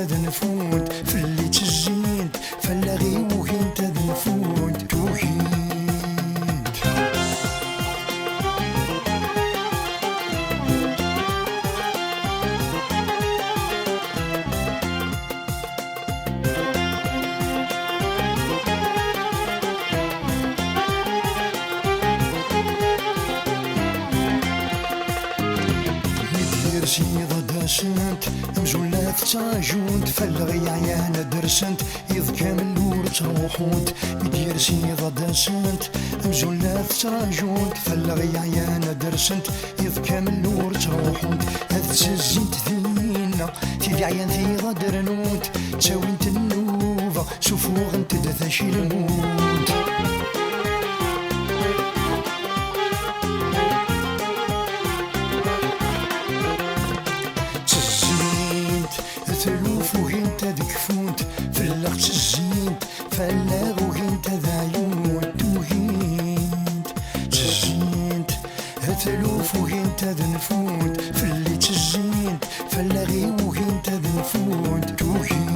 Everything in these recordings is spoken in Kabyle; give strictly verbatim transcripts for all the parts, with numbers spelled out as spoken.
ad nfunt, fell-i ttezzint, fell-aɣ-i ugint ad nfunt, ugint. Mi d-yers iḍ ad d-asent, amzun la tettṛajunt, fell-aɣ yeɛyan ad d-rsent, iḍ kamel ur ttruḥunt. Mi d-yers iḍ ad d-asent, amzun la tettṛajunt, fell-aɣ yeɛyan ad d-rsent, iḍ kamel ur ttruḥunt. Ad ttezzint dinna, tid iɛyan tiɣ ad d-rnunt, ttawint nnuba, sufuɣent-d tacilmunt. Ttezzint, tluf ugint ad kfunt, fell-aɣ ttezzint, fell-aɣ ugint ad ɛyunt, ugint. Ttezzint, tluf ugint ad nfunt, fell-i ttezzint, fell-aɣ i ugint ad nfunt, ugint.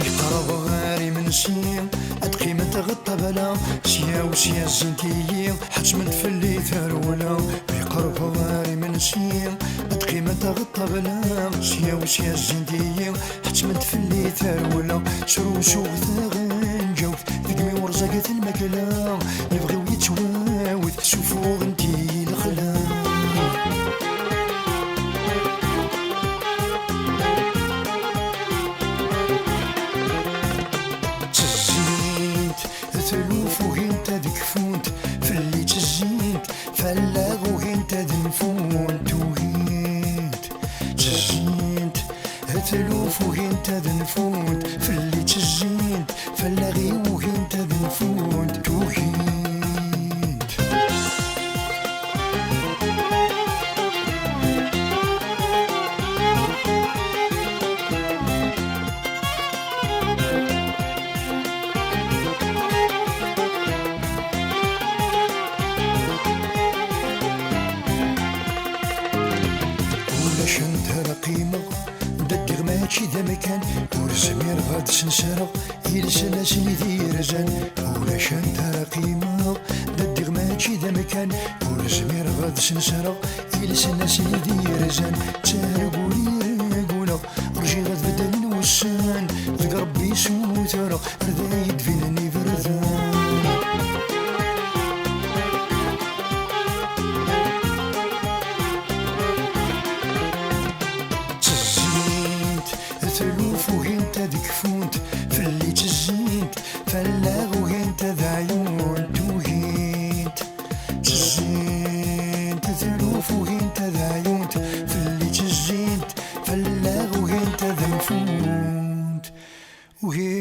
Yeqreb ɣer imensi, ad qqiment ɣer ṭṭabla, sya u sya zzint-iyi, ḥettment fell-i tarewla. Yeqreb ɣer imensi, ad qqiment ɣer ṭṭabla, sya u sya zzint-iyi, ḥettment fell-i tarewla. Srusuɣ taɣenǧawt, deg mi ur ẓaget lmakla, lebɣi-w yettwawet, sufuɣent-iyi lexla. Ttezzint, tluf ugint ad kfunt, fell-i ttezzint, fell-aɣ ugint ad nfunt, ugint. Ttezzint, tluf ugint ad nfunt, fell-i ttezzint, fell-aɣ i ugint ad nfunt, ugint. Ulac anta ara qqimeɣ, daddiɣ mačči d amkan, ur zmireɣ ad sensreɣ iles-nsen i d-yerzan. Ulac anta ara qqimeɣ, daddiɣ mačči d amkan, ur zmireɣ ad sensreɣ iles-nsen i d-yerzan. Ttarguɣ i reggleɣ, rjiɣ ad beddlen wussan, deg Rebbi sutreɣ, ar d ay-d-binen iberdan. Ttezzint, tluf ugint ad kfunt, fell-i ttezzint, fell-aɣ ugint ad ɛyunt, ugint. Ttezzint, tluf ugint ad ɛyunt, fell-i ttezzint, fell-aɣ ugint ad nfunt, ugint.